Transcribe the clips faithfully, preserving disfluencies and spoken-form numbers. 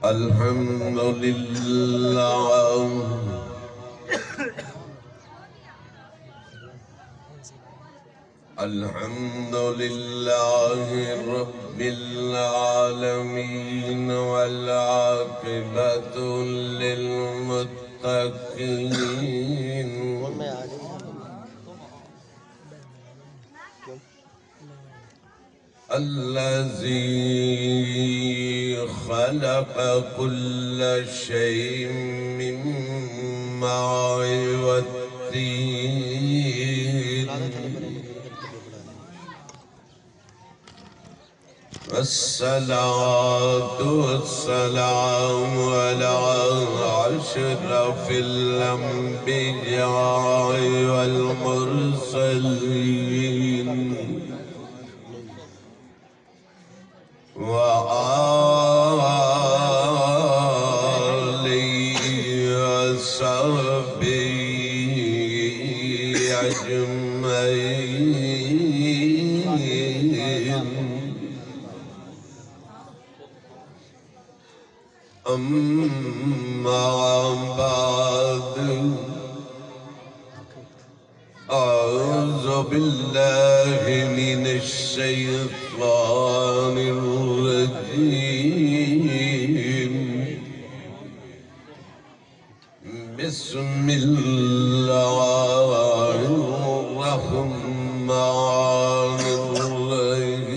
الحمد لله. الحمد لله رب العالمين، والعاقبة للمتقين. الذي خلق كل شيء من ماء والطين. والصلاة والسلام على أشرف الأنبياء والمرسلين. وآله وصحبه أجمعين. أما بعد، أعوذ بالله من الشيطان الرجيم. بسم الله الرحمن الرحيم.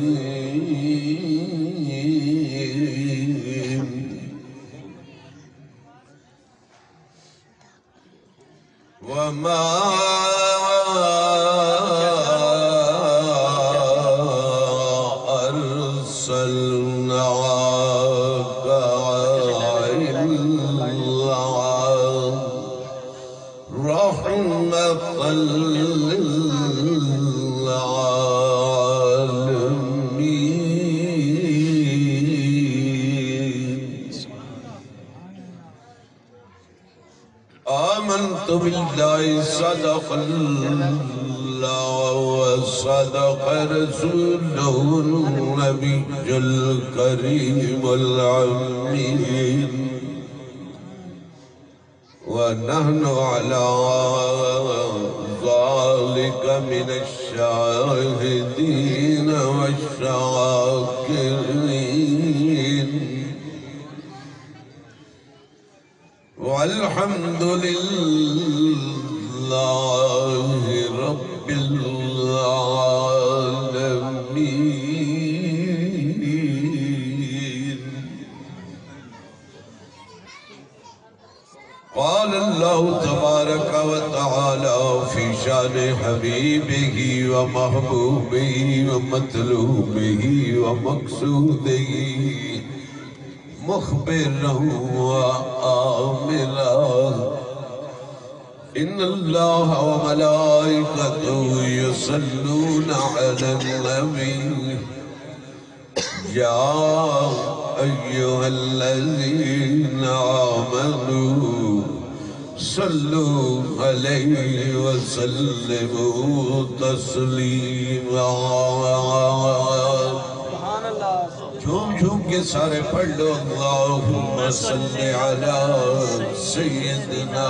وما أرسلناك إلا رحمة للعالمين. آمنت بالله، صدق الله وصدق رسوله النبي الكريم الأمين، ونحن على ذلك من الشاهدين والشاكرين. والحمد لله رب العالمين. قال الله تبارك وتعالى في شأن حبيبه ومحبوبه ومطلوبه ومقصوده مخبرا وآمرا: إن الله وملائكته يصلون على النبي، يا أيها الذين آمنوا صلوا عليه وسلموا تسليما. سبحان اللہ۔ جھوم جھوم کے سارے پڑھ لو، اللهم صل على سيدنا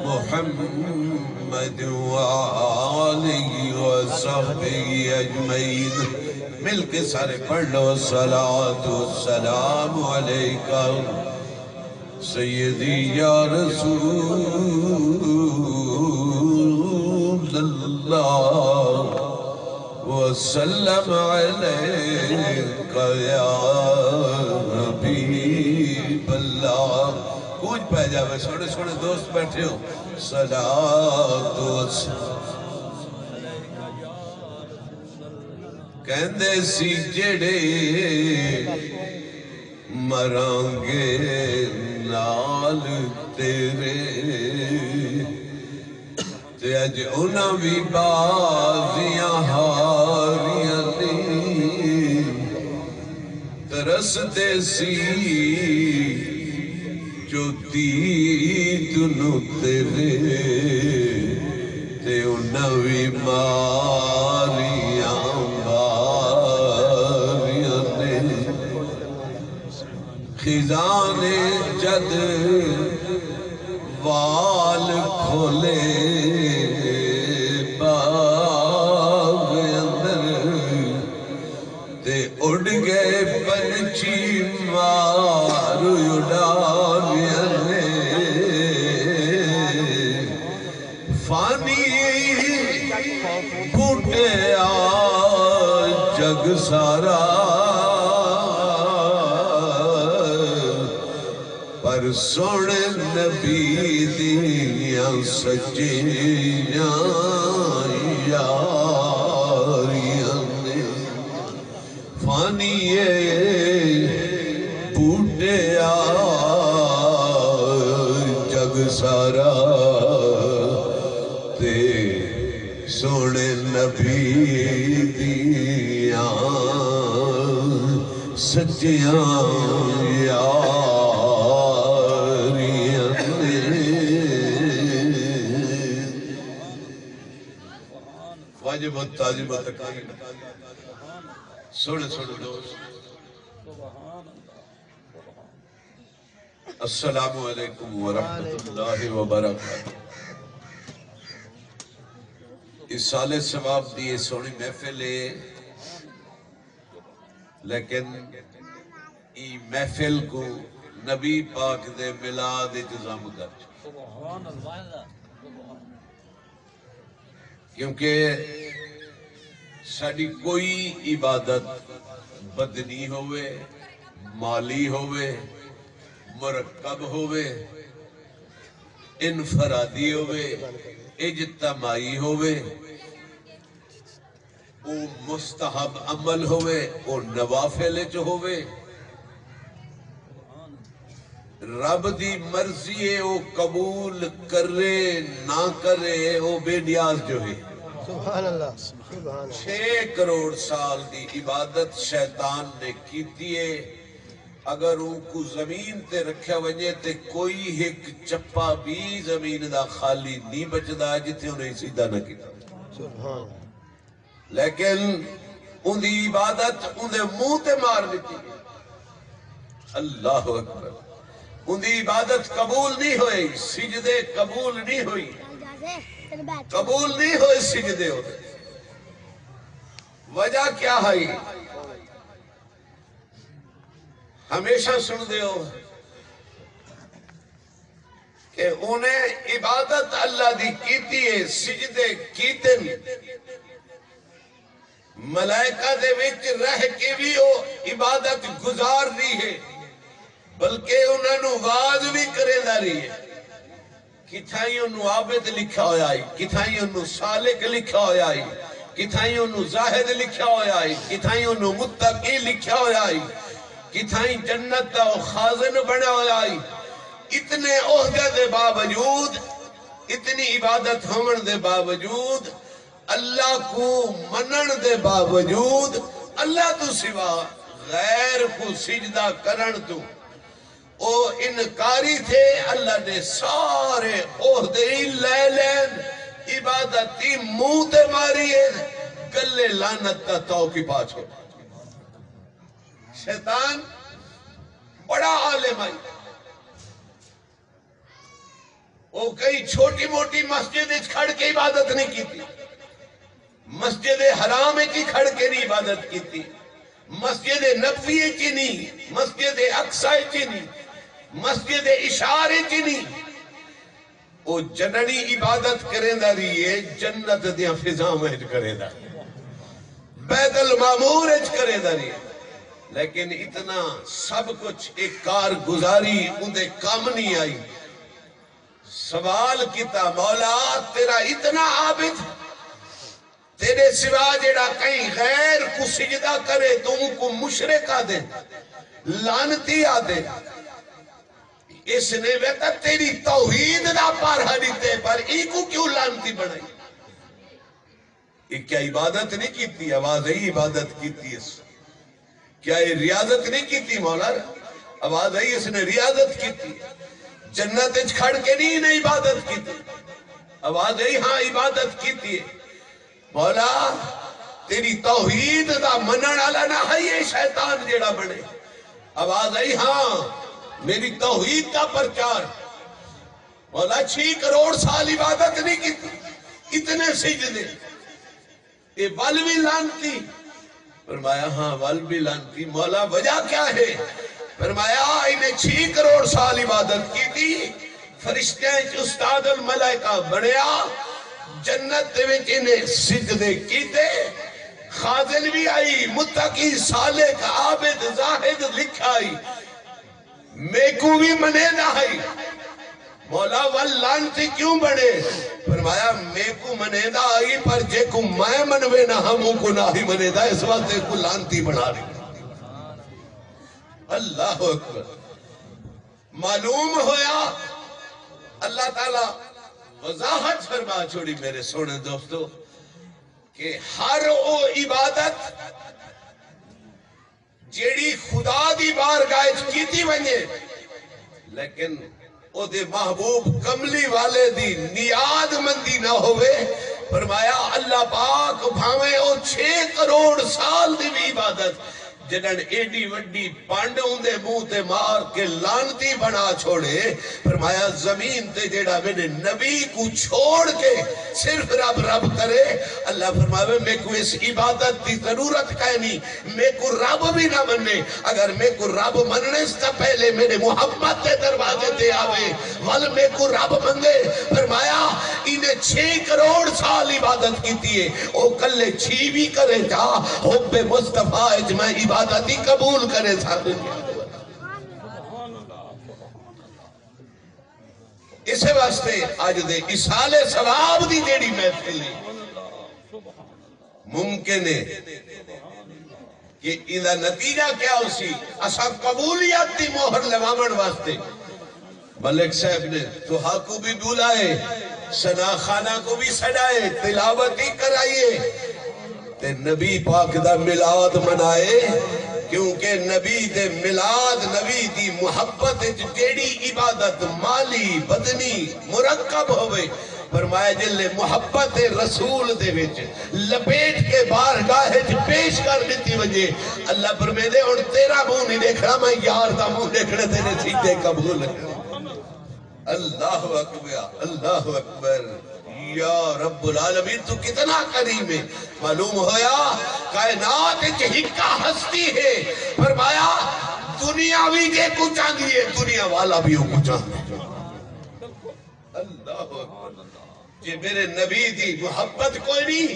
محمد وآله وصحبه أجمعين۔ مل کے سارے پڑھ لو، الصلاة والسلام عليك سيدي يا رسول الله، وسلم عليك يا حبيب الله۔ گونج پئے جاوے، سوہݨے سوہݨے دوست ٻیٹھے ہو۔ صلاة والسلام۔ کہندے سی جیڑھے مراں گے نال تیرے، تے اڄ انہاں وی بازیاں ہاریاں نی۔ ترسدے سی جو دید نوں تیرے، تے انہاں وی ماریاں ماریاں نے۔ خزاں نے جد وال کھولے باغ اندر، تے اݙ ڳئے پنچھی مار اݙا ڳئے۔ فانی بوٹے آ جگ سارا، پر سوہݨے نبی دیاں سچیاں یاریاں نے۔ فانی اے بوٹے آ جگ سارا، تے سوہݨے نبی دیاں سچیاں یاریاں نے۔ واجب تعظیم تقریم۔ سوہݨے سوہݨے دوست، السلام علیکم ورحمۃ اللہ وبرکاتہ۔ ایصال ثواب دی یہ سوہݨی محفل ہے، لیکن ای محفل کو نبی پاک دے میلاد اچ ضم کر چھوڑ۔ کیونکہ ساݙی کوئی عبادت بدنی ہووے، مالی ہووے، مرکب ہووے، انفرادی ہووے، اجتماعی ہووے، او مستحب عمل ہووے، او نوافل اچ ہووے، رب دی مرضی ہے، او قبول کرے نہ کرے، او بے نیاز جو ہے۔ سبحان اللہ، سبحان اللہ۔ چھ کروڑ سال دی عبادت شیطان نے کیتی ہے۔ اگر اونکوں زمین تے رکھیا ونڄے تے کوئی ہک چپا بھی زمین دا خالی نہیں بچدا جتھے انہیں سجدہ نہ کیتا۔ سبحان اللہ۔ لیکن اوندی عبادت اوندے منہ تے مار ݙتی۔ اللہ اکبر۔ اوندی عبادت قبول نہیں ہوئی، سجدے قبول نہیں ہوئی، قبول نہیں ہوئے سجدے اوندے۔ وجہ کیا ہے؟ ہمیشہ سݨدے ہو کہ انہیں عبادت اللہ دی کیتی ہے، سجدے کیتن۔ ملائکہ دے وچ رہ کے وی او عبادت گزار رہی ہے، بلکہ انہاں نوں واز وی کریندا رہی ہے۔ کتھائیں انہوں عابد لکھا ہویا ہے، کتھائیں انہوں سالک لکھا ہویا ہے، کتھائیں انہوں زاہد لکھا ہویا ہے، کتھائیں انہوں متقی لکھا ہویا ہے، کتھائیں جنت دا او خازن بݨا ہویا ہے۔ اتنے عہدے دے باوجود، اتنی عبادت ہووݨ دے باوجود، اللہ کوں منݨ دے باوجود، اللہ توں سوا غیر کوں سجدہ کرݨ توں او انکاری تھے، اللہ نے سارے عہدے ہی لے لین، عبادت دی منہ تے ماری ہے، گلے لعنت دا توک ہی پا چھوڑا۔ شیطان بڑا عالم ہے، او کہیں چھوٹی موٹی مسجد اچ کھڑ کے عبادت نہیں کیتی، مسجد حرام اچ ہی کھڑ کے نہیں عبادت کیتی، مسجد نبوی اچ ہی نہیں، مسجد اقصی اچ ہی نہیں، مسجد اشعار اچ ہی نہیں۔ او جنڑی عبادت کریندا رہیے، جنت دیاں فضاواں اچ کریندا، بیت المعمور اچ کریندا رہیے، لیکن اتنا سب کچھ ایک کارگزاری اوندے کم نہیں آئی۔ سوال کیتا، مولا، تیرا اتنا عابد، تیرے سوا جیڑا کہیں غیر کوں سجدہ کرے تو اونکوں مشرک آدھے، لعنتی آدھے۔ اس نے ویکھا تیری توحید دا پارہ ݙتے، پر اینکوں کیوں لعنتی بݨائی؟ یہ کیا عبادت نہیں کیتی؟ آواز آئی، عبادت کیتی اس۔ کیا یہ ریاضت نہیں کیتی مولا؟ آواز آئی، اس نے ریاضت کیتی۔ جنت اچ کھڑ کے نہیں انہیں عبادت کیتی۔ آواز آئی، ہاں عبادت کیتی ہے۔ مولا، تیری توحید دا منن والا نہ ہے یہ شیطان جیڑا بنے۔ آواز آئی، ہاں، میری توحید دا پرچار۔ مولا، چھی کروڑ سال عبادت نہیں کیتی، اتنے سجدے، اے ول وی لعنتی؟ فرمایا، ہاں، ول وی لعنتی۔ مولا، وجہ کیا ہے؟ فرمایا، انہیں چھی کروڑ سال عبادت کیتی، فرشتیاں اچ استاد الملائکہ بنیا، جنت دے وچ انہیں سجدے کیتے، خازن وی آئی، متقی، سالک، عابد، زاہد لکھائی، میکوں وی منیندا ہئی۔ مولا، ول لعنتی کیوں بنے؟ فرمایا، میکوں منیندا ہئی، پر جیکوں میں منوینا ہم، اوکوں نہ ہی منیندا، اس واسطے اوکوں لعنتی بنا ݙتا۔ اللہ اکبر۔ معلوم ہویا، اللہ تعالیٰ وضاحت فرما چھوڑی میرے سوہݨے دوستو، کہ ہر او عبادت جیڑھی خدا دی بارگاہ اچ کیتی ونڄے، لیکن او دے محبوب کملی والے دی نیاد مندی نہ ہووے، فرمایا، اللہ پاک بھاویں او چھ کروڑ سال دی وی عبادت، جݙݨ ایݙی وݙی پنڈ اوندے منہ تے مار کے لعنتی بݨا چھوڑے، فرمایا، زمین تے جیڑھا میݙے نبی کوں چھوڑ کے صرف رب رب کرے، اللہ فرماوے، میکوں اس عبادت دی ضرورت کائنی، میکوں رب وی نہ منے۔ اگر میکوں رب منݨے تاں پہلے میݙے محمد دے دروازے تے آوے، ول میکوں رب منگے۔ فرمایا، انہیں چھ کروڑ سال عبادت کیتی ہے، او کلے چھی وی کرے چا، حب مصطفیٰ اچ میں عبادت ہی قبول کرے ساں۔ اسے واسطے اڄ دے ایصال ثواب دی جیڑھی محفل ہے، ممکن ہے کہ ایندا نتیجہ کیا ہوسی؟ اساں قبولیت دی مہر لواوݨ واسطے ملک صاحب نے تہاکوں بھی بلائے، ثنا خانہ کو بھی سݙائے، تلاوت ہی کرائیے تے نبی پاک دا میلاد منائے، کیونکہ نبی دے میلاد، نبی دی محبت اچ جیڑھی عبادت مالی، بدنی، مرکب ہووے، فرمایا، جلے محبت رسول دے وچ لپیٹ کے بارگاہ اچ پیش کر ݙتی ونڄے، اللہ فرمیندے، ہݨ تیرا منہ نہیں ݙیکھݨا، میں یار دا منہ ݙیکھݨا، تیرے سجدے قبول۔ اللہ اکبر، اللہ اکبر۔ یا رب العالمین، تو کتنا کریم ہے۔ معلوم ہویا، کائنات اچ ہکا ہستی ہے، فرمایا، دنیا وی جیکوں چاہندی ہے، دنیا والا بھی اوکوں چاہندے۔ اللہ اکبر۔ جے میرے نبی دی محبت کوئی نہیں،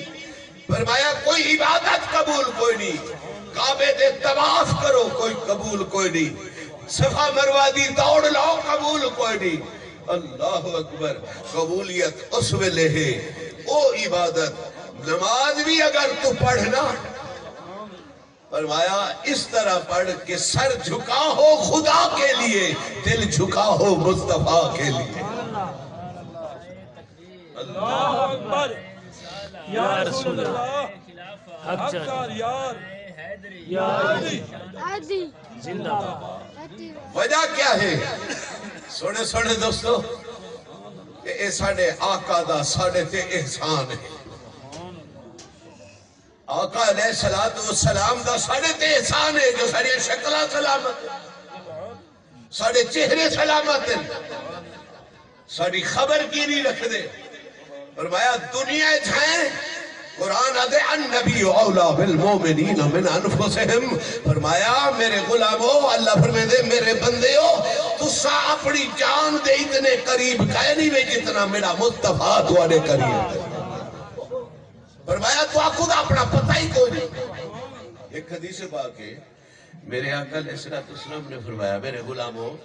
فرمایا، کوئی عبادت قبول کوئی نہیں، کعبے دے طواف کرو، کوئی قبول کوئی نہیں، صفا مروہ دی دوڑ لاؤ، قبول کوئی نہیں۔ اللہ اکبر۔ قبولیت اس ویلے ہے، او عبادت، نماز بھی اگر تو پڑھنا، فرمایا، اس طرح پڑھ کہ سر جھکا ہو خدا کے لیے، دل جھکا ہو مصطفیٰ کے لیے۔ اللہ اکبر۔ یا رسول اللہ۔ حق چاہیے۔ یا حیدری۔ حیدری۔ زندہ باد۔ وجہ کیا ہے؟ سوہݨے سوہݨے دوستو، کہ اے ساݙے آقا دا ساݙے تے احسان ہے۔ آقا علیہ الصلوۃ والسلام دا ساݙے تے احسان ہے جو ساݙیاں شکلاں سلامت ہن، ساݙے چہرے سلامت ہن، ساݙی خبر گیری رکھدے۔ فرمایا، دنیا اچ ہیں، قرآن آہدے، "النبی اولیٰ بالمؤمنین من انفسہم۔" فرمایا، میرے غلامو، اللہ فرمیندے، میرے بندیو، تساں اپݨی جان دے اتنے قریب کائنی وے جتنا میرا مصطفیٰ تہاݙے قریب ہے۔ فرمایا، تہاکوں تاں اپݨا پتہ ہی کوئی نہیں۔ ایک حدیث پاک ہے، میرے آقا علیہ الصلوۃ والسلام نے فرمایا، میرے غلامو،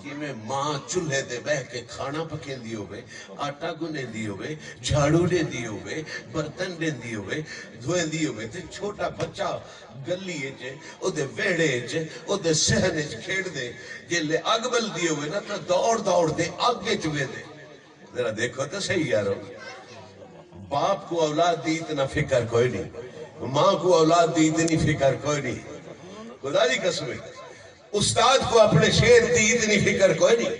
جیویں ماں چولہے تے ٻہہ کے کھانا پکیندی ہووے، آٹا گنیندی ہووے، جھاڑو ݙیندی ہووے، برتن ݙیندی ہووے، دھویندی ہووے، تے چھوٹا بچہ گلی اچ، اودے ویڑھے اچ، اودے صحن اچ کھیݙدے، جیلے اڳ ٻلدی ہووے نا، تاں دوڑ دوڑ تے اڳ اچ ویندے۔ ذرا دیکھو تو صحیح یارو، باپ کو اولاد دی اتنا فکر کوئی نہیں، ماں کو اولاد دی اتنی فکر کوئی نہیں۔ خدا دی قسم ہے، استاد کو اپنے شیر دی اتنی فکر کوئی نہیں،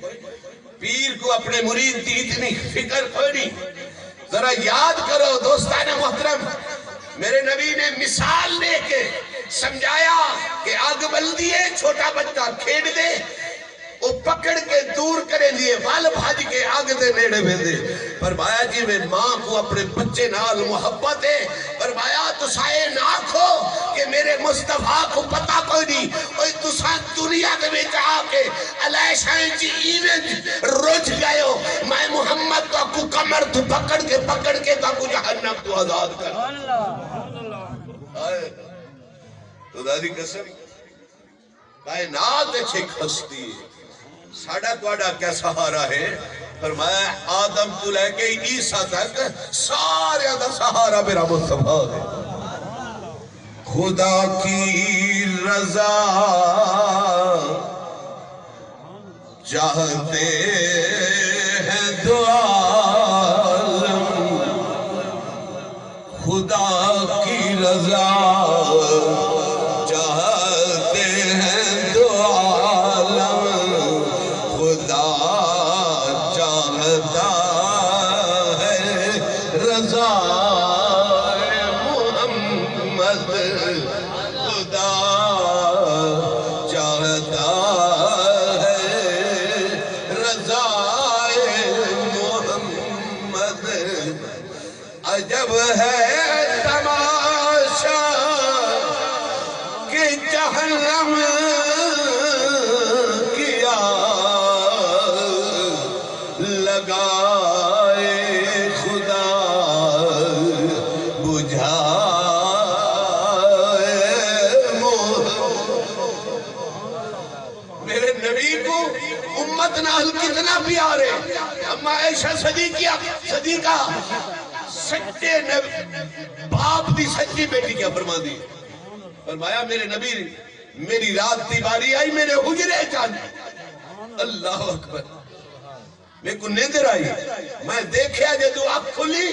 پیر کو اپنے مرید دی اتنی فکر کوئی نہیں۔ ذرا یاد کرو دوستان محترم، میرے نبی نے مثال دے کے سمجھایا کہ اگ بلدی ہے، چھوٹا بچہ کھیڈدے، او پکڑ کے دور کریندی ہے، ول بھج کے اگ دے نیڑے ویندے۔ فرمایا جیویں ماں کوں اپنے بچے نال محبت ہے۔ فرمایا تساں اے نہ آکھو کہ میرے مصطفیٰ کوں پتہ کوئی نہیں۔ اوئے تساں دنیا دے وچ آ کے الیشاں اچ ایویں رجھ گئے ہو، میں محمد تہاکوں کمر توں پکڑ کے، پکڑ کے تہاکوں جہنم توں آزاد کر۔ ہائے۔ خدا دی قسم، کائنات اچ ہک ہستی ہے۔ ساڈا تہاڈا کیا سہارا ہے؟ فرمایا آدم توں لے کے عیسیٰ تک ساریاں دا سہارا میرا مصطفیٰ ہے۔ خدا کی رضا چاہتے ہیں دو عالم، خدا کی رضا چاہتے ہیں دو عالم، خدا چاہتا ہے رضا محمد، خدا چاہتا ہے رضا محمد۔ عجب ہے تماشا کہ جہنم کی آگ لگائے خدا بجھائے محمد۔ میرے نبی کوں امت نال کتنا پیار ہے۔ اماں عائشہ صدیقہ، صدیقہ سچے نب-، باپ دی سچی بیٹی کیا فرماندی؟ فرمایا میرے نبی میری رات دی باری آئی، میرے حجرے چ آئی۔ اللہ اکبر۔ میکوں نیندر آئی، میں دیکھیا جدوں اکھ کھلی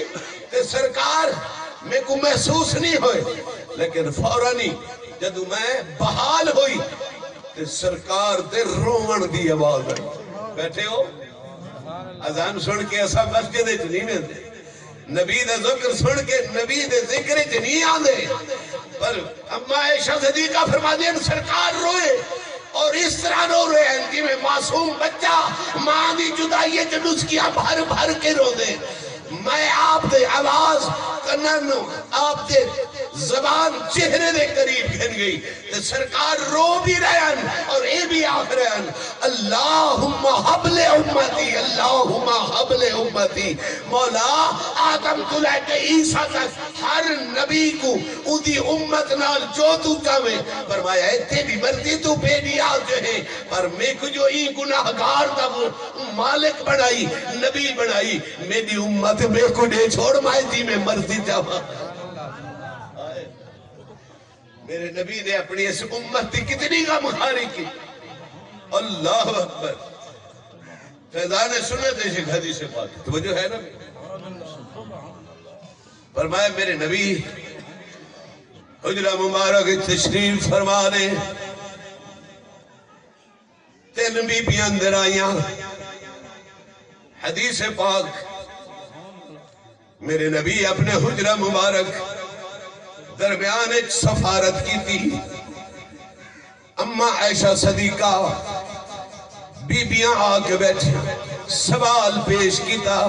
تے سرکار میکوں محسوس نہیں ہوئے، لیکن فوراً ہی جدوں میں بحال ہوئی تے سرکار دے رووݨ دی آواز آئی۔ بیٹھے ہو؟ اذان سن کے اساں مسجد وچ نہیں ویندے، نبی دا ذکر سن کے نبی دے ذکر وچ نہیں آندے، پر اماں عائشہ صدیقہ فرماندی ہن سرکار روئے۔ اور اس طرح رو رہے ہیں جویں معصوم بچہ ماں دی جدائی اچ نسکیاں بھر بھر کے روندے۔ میں آپ دے آواز کناں نوں، آپ دے زبان چہرے دے قریب گھن گئی تے سرکار رو بھی رہے ہیں اور اے بھی آکھ رہے ہیں، اللہم حب لامتی، اللہم حب لامتی۔ مولا، آدم توں لے کے عیسیٰ تک ہر نبی کوں اوندی امت نال جو توں چاہویں۔ فرمایا، اے تیݙی مرضی توں بے نیاز جو ہیں، پر میکوں جو ایں گناہگار دا مالک بݨائی، نبی بݨائی، میݙی امت میکوں ݙے چھوڑ، میں جیویں مرضی چاہواں۔ میرے نبی نے اپݨی اس امت دی کتنی غمخواری کی۔ اللہ اکبر۔ فیضان سنت ہے، شیخ حدیث پاک۔ توجہ ہے نا؟ فرمایا، میرے نبی حجرہ مبارک وچ تشریف فرما نے، تین بیبیاں اندر آئیاں۔ حدیث پاک، میرے نبی اپنے حجرہ مبارک درمیان وچ سفارت کیتی۔ اماں عائشہ صدیقہ، بیبیاں آ کے بیٹھیاں، سوال پیش کیتا۔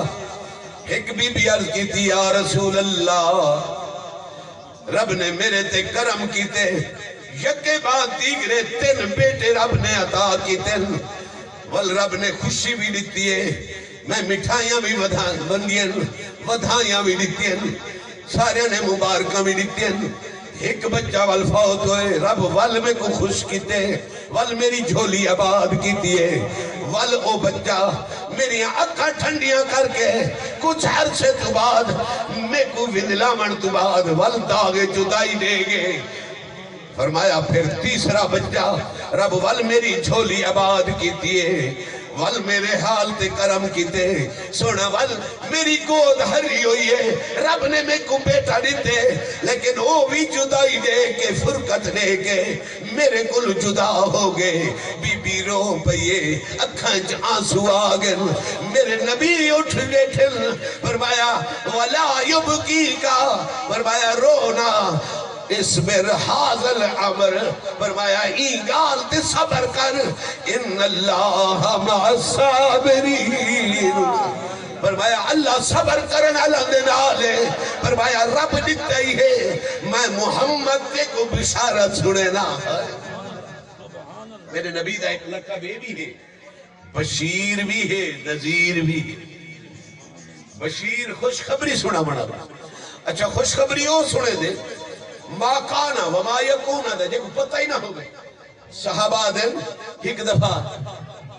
ہک بی بی عرض کیتی، یا رسول اللہ، رب نے میرے تے کرم کیتے، یکے بعد دیگرے تن بیٹے رب نے عطا کیتے، ول رب نے خوشی بھی ݙتی ہے، میں مٹھائیاں بھی ودھا-، ونڈیاں، ودھائیاں بھی ݙتیاں، ساریاں نے مبارکاں بھی ݙتیاں۔ ہک بچہ ول فوت ہوئے، رب ول میکوں خوش کیتے، ول میری جھولی آباد کیتی ہے، ول او بچہ میریاں اکھاں ٹھنڈیاں کر کے کچھ عرصے تو بعد میکوں وندلاوݨ تو بعد ول داغ جدائی ݙے گئے۔ فرمایا، پھر تیسرا بچہ رب ول میری جھولی آباد کیتی ہے، ول میرے حال تے کرم کیتے۔ سونا ول میری گود ہری ہوئی ہے، رب نے میکوں بیٹا ݙتے، لیکن او وی جدائی ݙے کے، فرقت ݙے کے میرے کول جدا ہو گئے۔ بی بی رو پئی ہے، اکھاں اچ آنسو آ گئے۔ میرے نبی اٹھ بیٹھے، فرمایا، ولا یبکی کا، فرمایا، رو نہ۔ اصبر هذا الامر، فرمایا ایں ڳالھ تے صبر کر، ان اللہ مع الصابرین، فرمایا اللہ صبر کرݨ آلیاں دے نال ہے۔ فرمایا رب ݙتا ہی ہے، میں محمد تیکوں بشارت سݨینداں۔ میرے نبی دا ایک لقب یہ بھی ہے، بشیر بھی ہے، نذیر بھی ہے۔ بشیر خوشخبری سݨاوݨ والا۔ اچھا، خوشخبری او سݨیندے، ما کان و ما یکون دا جیکوں پتہ ہی نہ ہووے۔ صحابہ آہدن، ہک دفعہ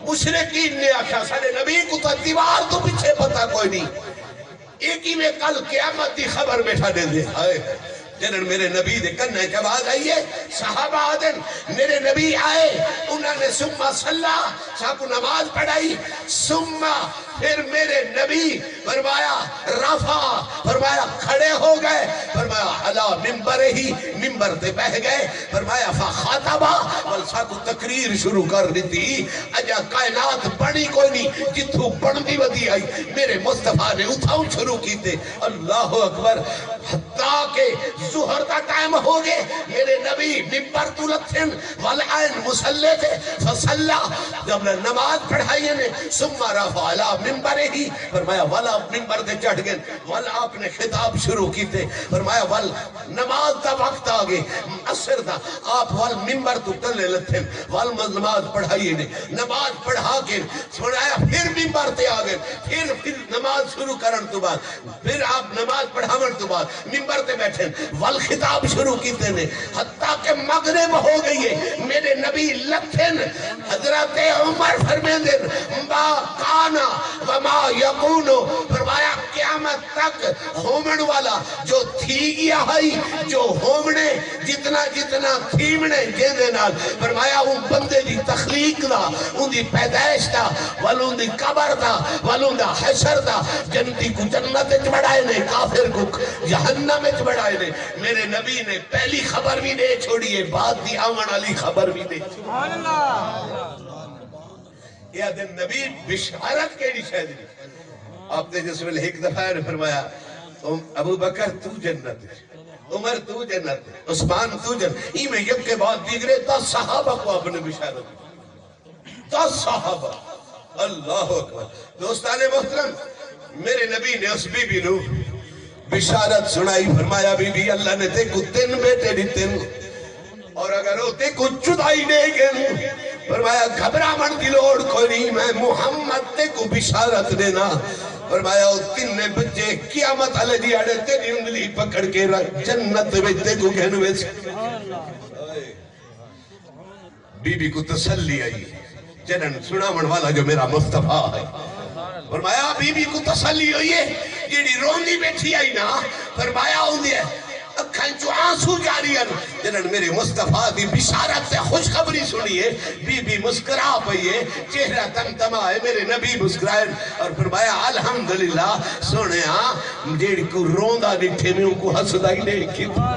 مشرکین نے آکھیا، ساݙے نبی کوں تاں دیوار توں پچھے پتہ کوئی نہیں، اے کیویں کل قیامت دی خبر ٻیٹھا ݙیندے؟ ہائے! جݙݨ میرے نبی دے کناں اچ آواز آئی ہے، صحابہ آہدن، میرے نبی آئے، انہاں نے ثم صلی، ساکوں نماز پڑھائی، ثم، پھر میرے نبی، فرمایا، رفع، فرمایا کھڑے ہو گئے، فرمایا علی ممبرہ، ممبر تے ٻہہ گئے، فرمایا فخطب، ول ساکوں تقریر شروع کر ݙتی۔ اڄاں کائنات بݨی کوئی نہیں، جتھوں بݨدی ودی آئی، میرے مصطفیٰ نے اتھاؤں شروع کیتے۔ اللہ اکبر۔ حتیٰ کہ ظہر دا ٹائم ہو ڳئے، میرے نبی ممبر توں لتھن، ول آئن مصلی تے، فصلی، جب نماز پڑھائی نے، ثم رفع علی ممبرہ، فرمایا ول آپ ممبر تے چڑھ ڳئے، ول آپ نے خطاب شروع کیتے، فرمایا ول نماز دا وقت آ ڳئے، عصر دا، آپ ول ممبر توں تلے لتھن، ول نماز پڑھائی نے، نماز پڑھا کے سݨایا، پھر ممبر تے آ ڳئے، پھر، پھر نماز شروع کرݨ توں بعد، پھر آپ نماز پڑھاوݨ توں بعد ممبر تے ٻیٹھن، ول خطاب شروع کیتے نے، حتیٰ کہ مغرب ہو ڳئی ہے، میرے نبی لتھن، حضرت عمر فرمیندن، ما کان و ما یکون، فرمایا قیامت تک ہووݨ والا جو تھی ڳیا ہئی، جو ہووݨے، جتنا جتنا تھیوݨے، جیندے نال، فرمایا اوں بندے دی تخلیق دا، اوندی پیدائش دا، ول اوندی قبر دا، ول اوندا حشر دا، جنتی کوں جنت اچ وڑائے نے، کافر کوں جہنم اچ وڑائے نے۔ میرے نبی نے پہلی خبر وی ݙے چھوڑی ہے، بعد دی آوݨ والی خبر وی ݙے۔ اے آہدن نبی بشارت کیڑھی شے دی؟ آپ نے جس ویلے ہک دفعہ نے فرمایا، "ام-، ابو بکر توں جنت، عمر توں جنت، عثمان توں جنت"، ایویں یک کے بعد دیگرے دس صحابہ کوں آپ نے بشارت دی۔ دس صحابہ۔ اللہ اکبر۔ دوستان محترم، میرے نبی نے اس بی بی نو بشارت سݨائی، فرمایا، بی بی، اللہ نے تیکوں تن بیٹے ݙتے ہن، اور اگر او تیکوں جدائی ݙے ڳئے ہن، فرمایا، گھبراوݨ دی لوڑ کوئی نہیں، میں محمد تیکوں بشارت ݙینا۔ فرمایا، او تن بچے قیامت والے ݙیہاڑے تیݙی انگلی پکڑ کے ر-، جنت وچ تیکوں گھن ویسن۔ بی بی کوں تسلی آئی، جݙݨ سݨاوݨ والا جو میرا مصطفیٰ ہے۔ فرمایا، بی بی کوں تسلی ہوئی ہے، جیڑھی روندی ٻیٹھی آئی نا، فرمایا، اوندے اکھاں چوں آنسو جاری ہن، جݙݨ میرے مصطفیٰ دی بشارت تے خوشخبری سݨی ہے۔ بی بی مسکرا پئی ہے، چہرہ تمتما ہے، میرے نبی مسکرائے اور فرمایا، الحمدللہ سوہݨیا، جیڑھی کوں روندا ݙٹھے میں اونکوں ہسدا ہی ݙیکھ گھدا۔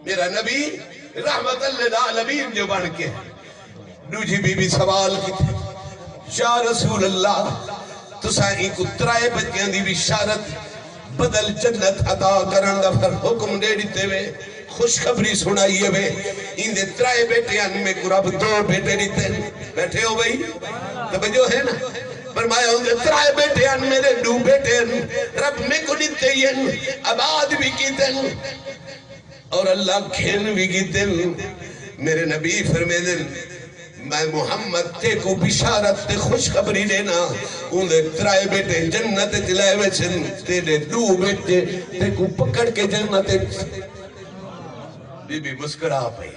میرا نبی رحمت للعالمین جو بݨ کے۔ ݙوجھی بی بی سوال کیتے، یا رسول اللہ، تساں اینکوں ترائے بچیاں دی بشارت بدل جنت عطا کرݨ دا پھر حکم ݙے ݙتے وے، خوشخبری سݨائی ہے وے، ایندے ترائے بیٹے ہن، میکوں رب دو بیٹے ݙتے ہن۔ ٻیٹھے ہو بھئی؟ توجہ ہے نا؟ فرمایا، اوندے ترائے بیٹے ہن، میرے ݙو بیٹے ہن، رب میکوں ݙتے ہی ہن، آباد وی کیتے ہن۔ اور اللہ گھن وی گھدن۔ میرے نبی فرمیندن، میں محمد تیکوں بشارت تے خوشخبری ݙینا، اوندے ترائے بیٹے جنت اچ لے ویسن، تیݙے ݙو بیٹے تیکوں پکڑ کے جنت اچ۔ بی بی مسکرا پئی،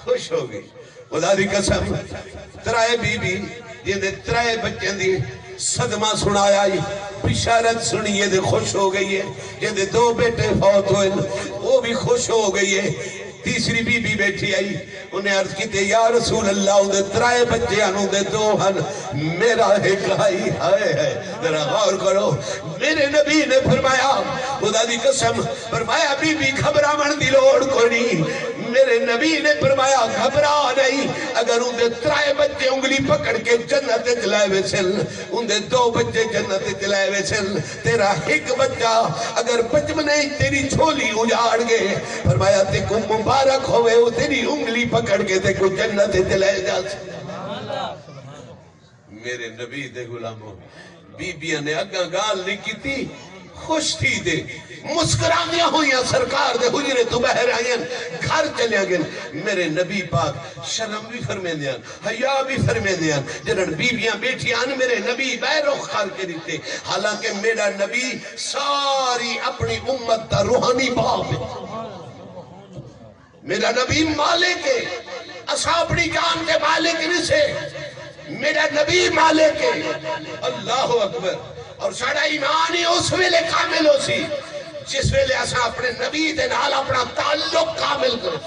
خوش ہو ڳئی۔ خدا دی قسم، ترائے بی بی، جیندے ترائے بچیاں دی صدمہ سݨایا ہئی، بشارت سݨی ہے تے خوش ہو ڳئی ہے۔ جیندے دو بیٹے فوت ہوئے، او وی خوش ہو ڳئی ہے۔ تیسری بی بی ٻیٹھی ہئی، انہیں عرض کیتے، یا رسول اللہ، اوندے ترائے بچے ہن، اوندے دو ہن، میرا ہک ہئی۔ ہائے ہائے، ذرا غور کرو۔ میرے نبی نے فرمایا، خدا دی قسم، فرمایا، بی بی، گھبراوݨ دی لوڑ کوئی نہیں۔ میرے نبی نے فرمایا، گھبرا نہیں، اگر اوندے ترائے بچے انگلی پکڑ کے جنت وچ لے ویسن، اوندے دو بچے جنت وچ لے ویسن، تیرا ہک بچہ اگر بچپنے وچ تیری جھولی اجاڑ گئے، فرمایا، تیکوں مبارک ہووے، او تیری انگلی پکڑ کے تیکوں جنت وچ لے جاسن۔ میرے نبی دے غلامو، بیبیاں نے اگاں ڳالھ نی کیتی، خوش تھی تے مسکراندیاں ہوئیاں سرکار دے حجرے توں ٻاہر آئین، گھر چلیاں ڳئین۔ میرے نبی پاک شرم وی فرمیندے ہن، حیا وی فرمیندے ہن۔ جݙݨ بیبیاں ٻیٹھیاں ہن، میرے نبی ٻئے رخ کر کے ݙتے، حالانکہ میݙا نبی ساری اپݨی امت دا روحانی باپ ہے۔ میرا نبی مالک ہے، اساں اپݨی جان دے مالک نہیں سے۔ میرا نبی مالک ہے۔ اللہ اکبر۔ اور ساݙا ایمان ہی اس ویلے کامل ہو سی، جس ویلے اساں اپݨے نبی دے نال اپݨا تعلق کامل کرو۔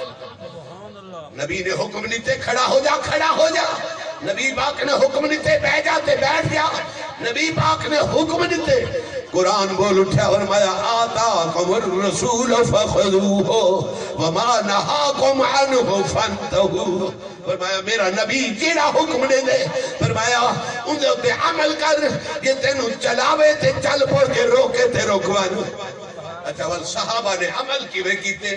نبی نے حکم ݙتے، کھڑا ہو جا، کھڑا ہو جا۔ نبی پاک نے حکم ݙتے، بیٹھ جا تے بیٹھ جا۔ نبی پاک نے حکم ݙتے، قرآن بول اٹھیا، فرمایا، آتاکم الرسول فخذوہ وما نہاکم عنہ فانتہوا۔ فرمایا، میرا نبی جیڑا حکم ݙیندے، فرمایا، اوندے اتے عمل کر، جے تینوں چلاوے تے چل، پڑھ کے روکے تے رک ونڄ۔ اچھا، ول صحابہ نے عمل کیویں کیتے؟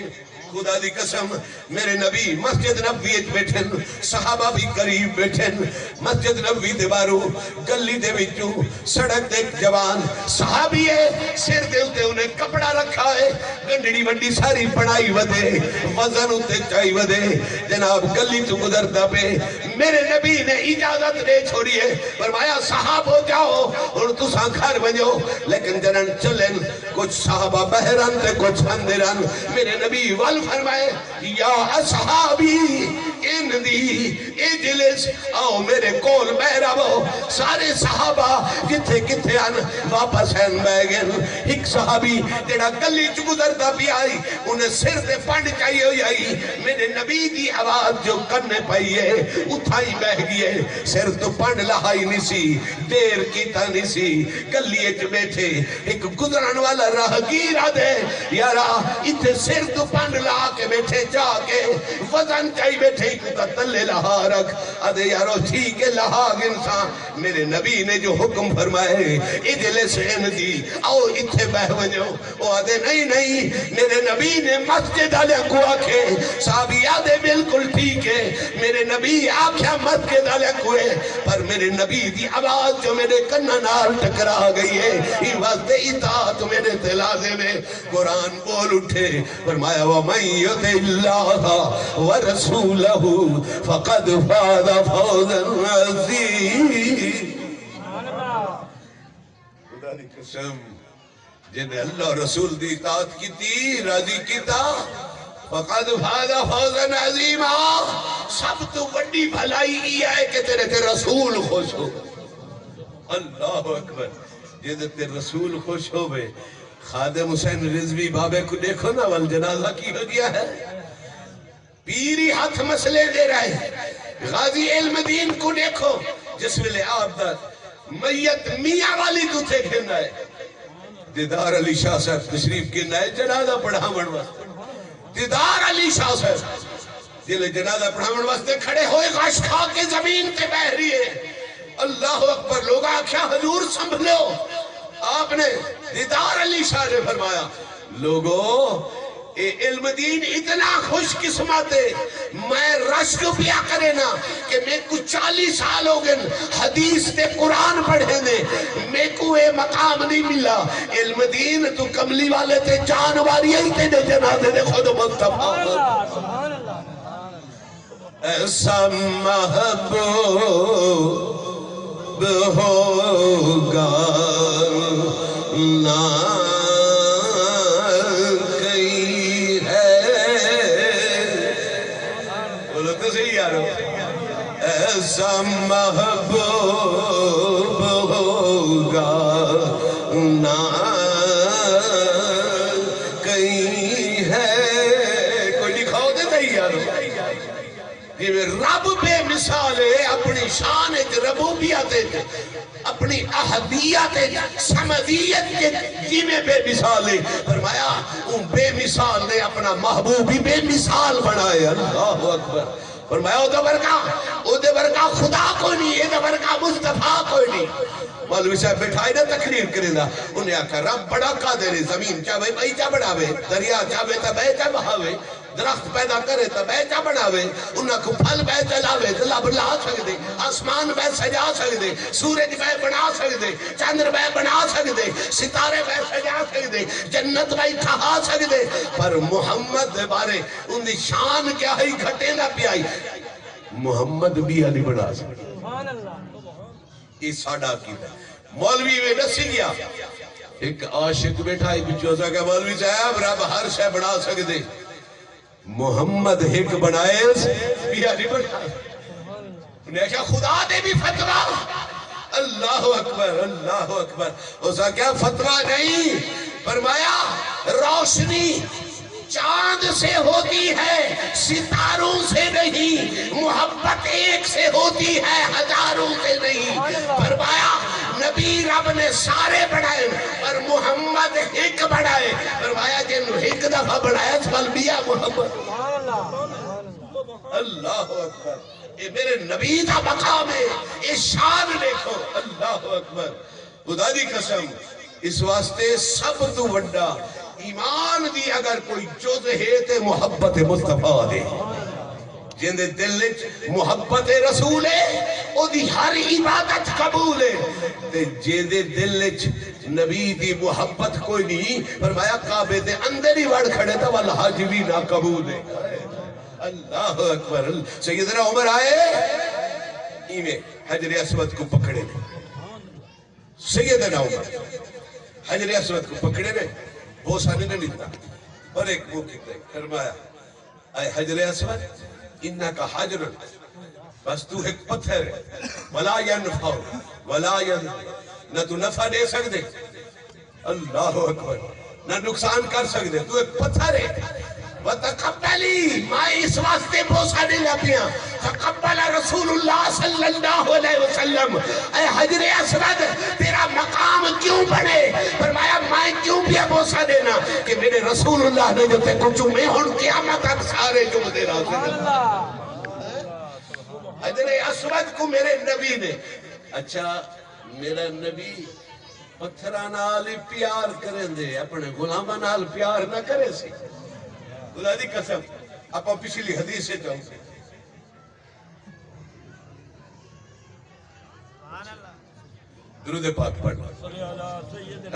خدا دی قسم، میرے نبی مسجد نبوی وچ ٻیٹھن، صحابہ بھی قریب ٻیٹھن۔ مسجد نبوی دے ٻاہروں گلی دے وچوں سڑک تے ہک جوان صحابی ہے، سر دے اتے انہیں کپڑا رکھا ہے، گنڈڑی وڈی ساری بݨائی ودے، وزن اتے چائی ودے، جناب گلی توں گزردا پئے۔ میرے نبی نے اجازت ݙے چھوڑی ہے، فرمایا، صحابو جاؤ، ہݨ تساں گھر ونڄو۔ لیکن جݙݨ چلن، کچھ صحابہ ٻاہر ہن تے کچھ اندر ہن۔ میرے نبی ول فرمائے، یا اصحابی، ان دی اجلس، آؤ میرے کول ٻہہ رہو۔ سارے صحابہ جتھے کتھے ہن، واپس ہن ٻہہ ڳئن۔ ہک صحابی جیڑھا گلی چ گزردا پیا ہئی، انہیں سر تے پنڈ چائی ہوئی ہئی۔ میرے نبی دی آواز جو کنے پئی ہے، اتھاں ہی ٻہہ ڳئے۔ سر توں پنڈ لہائی نی سی، دیر کیتا نی سی۔ گلی اچ ٻیٹھے ہک گزرݨ والا راہگیر آہدے، یارا، اتھے سر توں پنڈ لا کے ٻیٹھے، چا کے وزن چائی ٻیٹھے، ایکوں تاں تلے لہا رکھ۔ آہدے، یارو، ٹھیک ہے، لہا گھنساں۔ میرے نبی نے جو حکم فرمائے، اجلس ان دی، آؤ اتھے ٻہہ ونڄو۔ او آہدے، نہیں، نہیں، میرے نبی نے مسجد آلیاں کوں آکھے۔ صحابی آہدے، بالکل ٹھیک ہے، میرے نبی آکھیا مسجد آلیاں کوں ہے، پر میرے نبی دی آواز جو میرے کناں نال ٹکرا ڳئی ہے، ایں واسطے اطاعت میرے تے لازم ہے۔ قرآن بول اٹھے، فرمایا، ومن یطع اللہ ورسولہ فقد فاز فوزا عظیما۔ خدا دی قسم، جنہیں اللہ رسول دی اطاعت کیتی، راضی کیتا، فقد فاز فوزا عظیما۔ سب توں وݙی بھلائی ایہا ہے کہ تیرے تے رسول خوش ہو۔ اللہ اکبر۔ جیندے تے رسول خوش ہووے، خادم حسین رضوی بابے کوں ݙیکھو نا، ول جنازہ کیہو جیا ہے۔ پیر ہی ہتھ مسلیندے رہے۔ غازی علم دین کوں ݙیکھو، جس ویلے آپ دا میت میاں والی کوں اتھے گھن آئے، دیدار علی شاہ صاحب تشریف گھن آئے جنازہ پڑھاوݨ واسطے۔ دیدار علی شاہ صاحب جیلے جنازہ پڑھاوݨ واسطے کھڑے ہوئے، غش کھا کے زمین تے ٻہہ رہی ہے۔ اللہ اکبر۔ لوگاں آکھیا، حضور سنبھلو۔ آپ نے، دیدار علی شاہ نے فرمایا، لوگو، اے علم دین اتنا خوش قسمت ہے، میں رشک پیا کرے نا کہ میکوں چالی سال ہو ڳئن حدیث تے قرآن پڑھے نے، میکوں اے مقام نہیں ملا۔ علم دین، تو کملی والے تے جان واری ہئی، تیݙے جنازے دے خود مصطفیٰ۔ ایسا محبوب ہوگا نہ کہیں ہے۔ بولو تو صحیح یارو۔ ایسا محبوب ہوگا نہ کہیں ہے۔ کوئی لکھاؤ تے صحیح یارو۔ جیویں رب بے مثال ہے، اپݨی شان اچ ربوبیت اچ، اپݨی احدیت اچ، صمدیت اچ کیویں بے مثال ہے۔ فرمایا، اوں بے مثال نے اپݨا محبوب ہی بے مثال بݨائے۔ اللہ اکبر۔ فرمایا، او دے ورگا، او دے ورگا خدا کوئی نہیں، اے دے ورگا مصطفیٰ کوئی نہیں۔ مولوی صاحب بیٹھا ہے نا تقریر کریندا، انہیں آکھیا، رب بڑا قادر ہے، زمین چاہے ٻئی چا بݨاوے، دریا چاہے تاں ٻئے چا بہاوے، درخت پیدا کرے تاں ٻئے چا بݨاوے، انہاں کوں پھل ٻئے چا لاوے تاں لب لا سڳدے، آسمان ٻئے سجا سڳدے، سورج ٻئے بݨا سڳدے، چندر ٻئے بݨا سڳدے، ستارے ٻئے سجا سڳدے، جنت ٻئے ٹھہا سڳدے۔ پر محمد دے بارے اوندی شان کیا ہئی، گھٹیندا پیا ہئی۔ محمد ٻیا نہیں بݨا سڳدا۔ اے ساݙا عقیدہ ہے۔ مولوی وے ݙسی ڳیا۔ ہک عاشق ٻیٹھا ہئی پچھوں، اساں کہا، مولوی صاحب، رب ہر شے بݨا سڳدے، محمد ہک بݨائے، ٻیا نہیں بݨا۔ انہیں آکھیا، خدا دے بھی فتویٰ۔ اللہ اکبر، اللہ اکبر۔ اساں کہا، فتویٰ نہیں، فرمایا، روشنی چاند سے ہوتی ہے، ستاروں سے نہیں، محبت ایک سے ہوتی ہے، ہزاروں سے نہیں۔ فرمایا، نبی رب نے سارے بݨائے، پر محمد ہک بݨائے۔ فرمایا، جن ہک دفعہ بݨایا، ول ٻیا محمد۔ اللہ اکبر۔ اے میرے نبی دا مقام ہے، اے شان ݙیکھو۔ اللہ اکبر۔ خدا دی قسم، اس واسطے سب توں وݙا ایمان دی اگر کوئی جز ہے تے محبت مصطفیٰ دے۔ جیندے دل وچ محبت رسول ہے، او دی ہر عبادت قبول ہے۔ تے جیندے دل وچ نبی دی محبت کوئی نہیں، فرمایا، کعبے دے اندر ہی وڑ کھڑے تاں ول حج وی نہ قبول ہے۔ اللہ اکبر۔ سیدنا عمر آئے، ایویں حجر اسود کوں پکڑے نے۔ سیدنا عمر حجر اسود کوں پکڑے نے، بوسہ نہیں ݙتا، پر ایک منہ کیتے، فرمایا، اے حجر اسود، انک حجر، بس توں ہک پتھر ہے، ولا ینفع ولا یضر، نہ توں نفع ݙے سڳدے، اللہ اکبر، نہ نقصان کر سڳدے، توں ہک پتھر ہے۔ وتقبلی، میں اس واسطے بوسہ ݙیندا پیاں۔ تقبل رسول اللہ صلی اللہ علیہ وسلم، اے حجر اسود، تیرا مقام کیوں بݨے؟ فرمایا، میں کیوں پیا بوسہ ݙینا کہ میرے رسول اللہ نے جو تیکوں چومے، ہݨ قیامت تک سارے چومدے رہسن۔ حجر اسود کوں میرے نبی نے، اچھا، میرا نبی پتھراں نال ہی پیار کریندے، اپݨے غلاماں نال پیار نہ کریسی۔ خدا دی قسم، آپاں پچھلی حدیث وچ آؤں۔ درود پاک پڑھ۔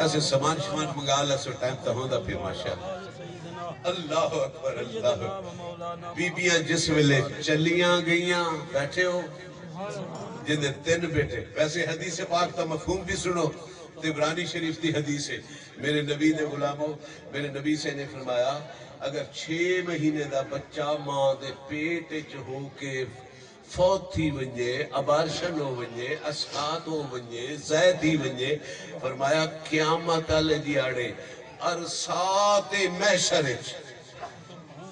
ایسے سامان شمان منگا لے، سو ٹائم تاں ہوندا پیا، ماشاءاللہ۔ اللہ اکبر، اللہ اکبر۔ بیبیاں جس ویلے چلیاں گئیاں، بیٹھے ہو، جیندے تن بیٹے۔ ویسے حدیث پاک دا مفہوم بھی سنو، طبرانی شریف دی حدیث ہے۔ میرے نبی دے غلامو، میرے نبی سے نے فرمایا، اگر چھ مہینے دا بچہ ماں دے پیٹ وچ ہو کے فوت تھی ونڄے، ابارشن ہو ونڄے، اسقاط ہو ونڄے، ضائع تھی ونڄے، فرمایا، قیامت والے ݙیہاڑے عرصات محشر وچ